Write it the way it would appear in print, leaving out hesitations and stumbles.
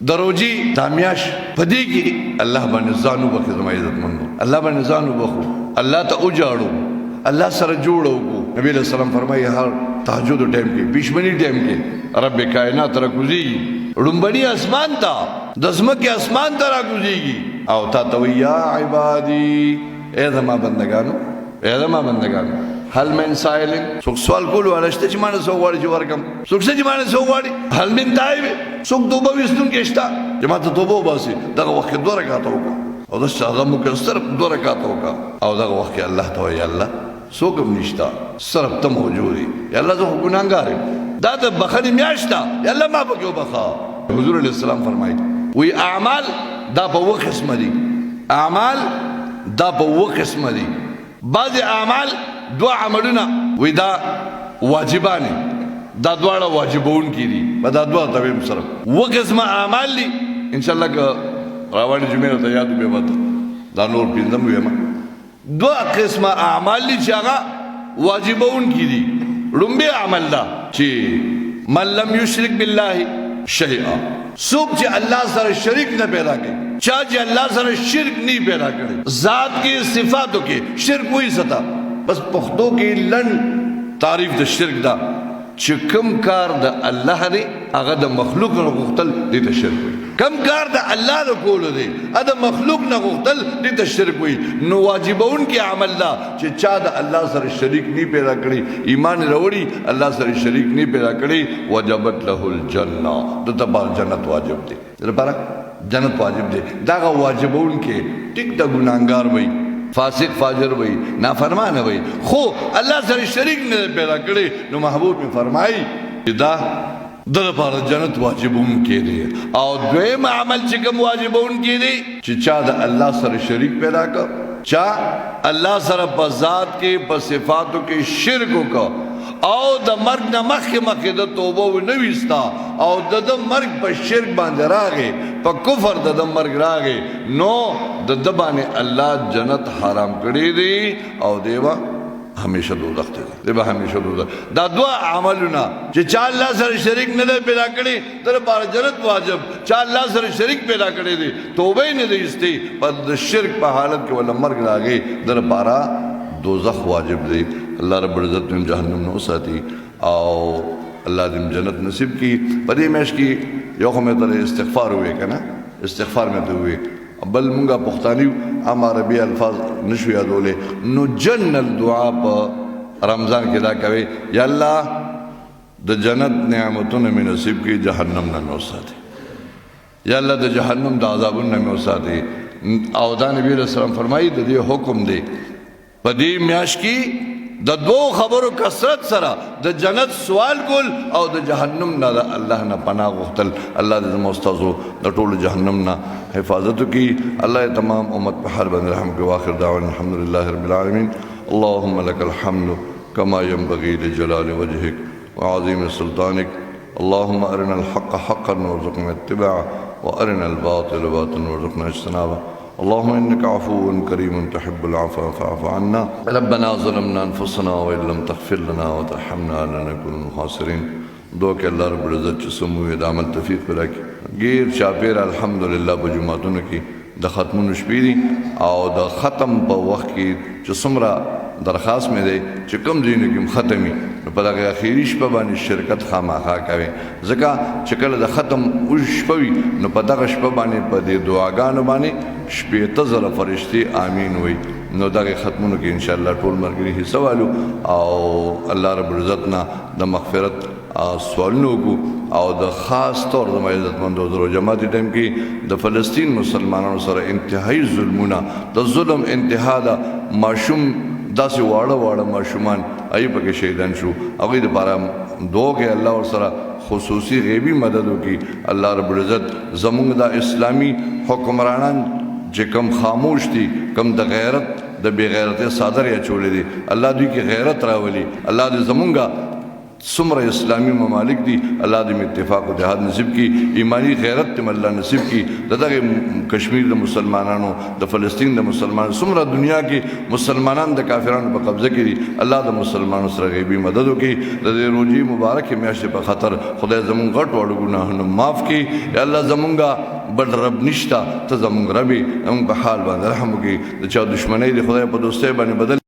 د روژې دا میاشت په دې کې الله باندې ځان وبخښي، زما عزتمندو، الله باندې ځان وبخښو، الله ته وژاړو، الله سره جوړه وکړو. نبی علیه السلام فرمایي هر تهجد ټایم کې، پیشمني ټایم کې رب کائنات راکوزیږي، ړومبني اسمان ته، د ځمکې اسمان ته راکوزیږي او تا ته وایي یا عبادي، ای زما بندګانو، ای زما بندګانو، هل من سائل، څوک سوال کولو والا شته چې ما نه څه وغواړي چې ورکړم؟ څوک شته چې ما نه څه وغواړي؟ هل من تائب، څوک توبه ویستونکی شته چې ما ته توبه وباسي؟ دغه وخت کې دوه رکعته وکړه او داسې هغه مو صرف دوه رکعته وکړه او دغه وخت کې الله ته وایي الله څوک هم نشته، صرف ته موجود یې، یا الله زه خو ګناهګار یم، دا د بخښنې میاشت ده، یا الله ما پکې وبخښه. حضور علیه السلام فرمایي وی اعمال دا په اووه قسمه دي، اعمال دا په اووه قسمه دي. بعضې اعمال دوه عملونه وی دا واجبان، دا دواړه واجبونکي دي، په دا دوه ته ویم سره اووه قسمه اعمال دي. ان شاء الله که روانې جمعې راته یاد بیا به دا نور پنځم ویم. دوه قسمه اعمال دي چې هغه واجبونکي دي. لومبی عمل دا چې من لم یشرک بالله شیئا، څوک چې الله سره شریک نه پیدا کوي، چا چې الله سره شرک نه پیدا کړي، ذات کې صفاتو کې شرک وایي ستا. بس پښتو کې لن تعریف د شرک دا چې کم کار د الله دی هغه د مخلوق نه غوښتل دې ته شرک وایي، کم کار د الله د کولو دی ا د مخلوق نه غوښتل دې ته شرک وایي. نو واجبون کې عمل دا چې چا د الله سره شریک نه پیدا کړي، ایمان وروړي، الله سره شریک نه پیدا کړي، وجبت له الجنه، د تبار جنت واجب دی، لپاره جنت واجب دی. دغه واجبون کې ټیک د ګناګار وي، فاسق فاجر وي، نافرمان وي، خو الله سره شریک نه پیدا کړي. نو محبوب می فرمایي چې دا د لپاره جنت واجبون کې دی. او دویم عمل چې کوم واجبون کې دی چې چا د الله سره شریک پیدا کړ، چا الله سره په ذات کې په صفاتو کې شرک وکړ او د مرګ نه مخکې مخکې د توبه ونه ویستا او د د مرګ په شرک باندې راغی، په کفر د د مرګ راغی، نو د د باندې الله جنت حرام کړی دی او دیوه همیشه دوزخ ته دی به همیشه دوزخ. دا دوه عملونه چې چا الله سره شریک نه دی پیدا کړی د لپاره جنت واجب، چا الله سره شریک پیدا کړی دی توبه یې نه دی ایستې، په د شرک په حالت کې ولا مرګ راغی د لپاره دوزخ واجب دی. الله رب العزت دې جهنم نه وساتي او الله دې جنت نصیب کړي. په دې میاشت کې یو خو مې ته استغفار ووې که نه، استغفار مې ته ووې، بل مونږه پښتاني عام عربي الفاظ نشو یادولې، نو جنرل دعا په رمضان کې دا کوي یا الله د جنت نعمتونه مې نصیب کړي، جهنم نه مې وساتي، یا الله د جهنم د عذابونو نه مې وساتي. او دا نبی علیہ السلام فرمایي د دې حکم دی په دې میاشت کې د دوو خبرو کثرت سره د جنت سوال کول او د جهنم نه د الله نه پناه غوښتل. الله دې زموږ استادو د ټولو جهنم نه حفاظت وکړي. الله دې تمام امت په حال باندې رحم وکړي. واخر دعوانا الحمدلله رب العالمین. اللهم لك الحمد كما ينبغي لجلال وجهك وعظيم سلطانك. اللهم أرنا الحق حقا وارزقنا اتباعه وأرنا الباطل باطلا وارزقنا اجتنابه. اللهم إنك عفو كريم تحب العفو فاعف عنا. ربنا ظلمنا أنفسنا وإن لم تغفر لنا وترحمنا لنكون من الخاسرين. دعا کې الله رب العزت چې سمو د عمل توفیق راکړي. غیر چاپیر الحمدلله په جوماتونو کې د ختمونو شپې دي او د ختم په وخت کې چې څومره درخواست مې دی چې کوم ځایونو کې ختمي نو په دغه اخیري شپه باندې شرکت خامخا کوي، ځکه چې کله د ختم اوږ شپه وي نو په دغه شپه باندې په دې دعاګانو باندې 60,000 فرشتې آمین وایي. نو دغه ختمونو کې انشاءالله ټول ملګري حصه والو او الله رب العزت نه د مغفرت سوالونه وکړو. او د خاص طور زما عزتمندو حضرو جماعت ټایم کې د فلسطین مسلمانانو سره انتهایی ظلمونه، د ظلم انتها ده، ماشوم داسې واړه واړه ماشومان هغوی پکې شهیدان شو، هغوی دپاره دعا کوي الله ورسره خصوصي غیبي مدد وکړي. الله رب العزت زموږ دا اسلامي حکمرانان چې کم خاموش دي، کم د غیرت د بې غیرتۍ څادر یې اچولی دی، الله دوی کې غیرت راولي. الله دې زمونږ څومره اسلامي ممالک دي، الله دې اتفاق او اتحاد نصیب کړي، ایمانی غیرت دې الله نصیب کړي. دغه کشمیر د مسلمانانو، د فلسطین د مسلمانانو، څومره دنیا کې مسلمانان د کافرانو په قبضه کې دي، الله د مسلمانانو سره غیبی مدد وکړي. د دې روزي مبارک میاشتې په خاطر خدای زمونږ غټ وړ ګناهونه معاف کړي. یا الله، زمونږه بل رب نشتا، ته زمونږ رب، زمونږ په حال باندې رحم وکړي. د چا دشمنی دی خدای په دوستۍ باندې بدل.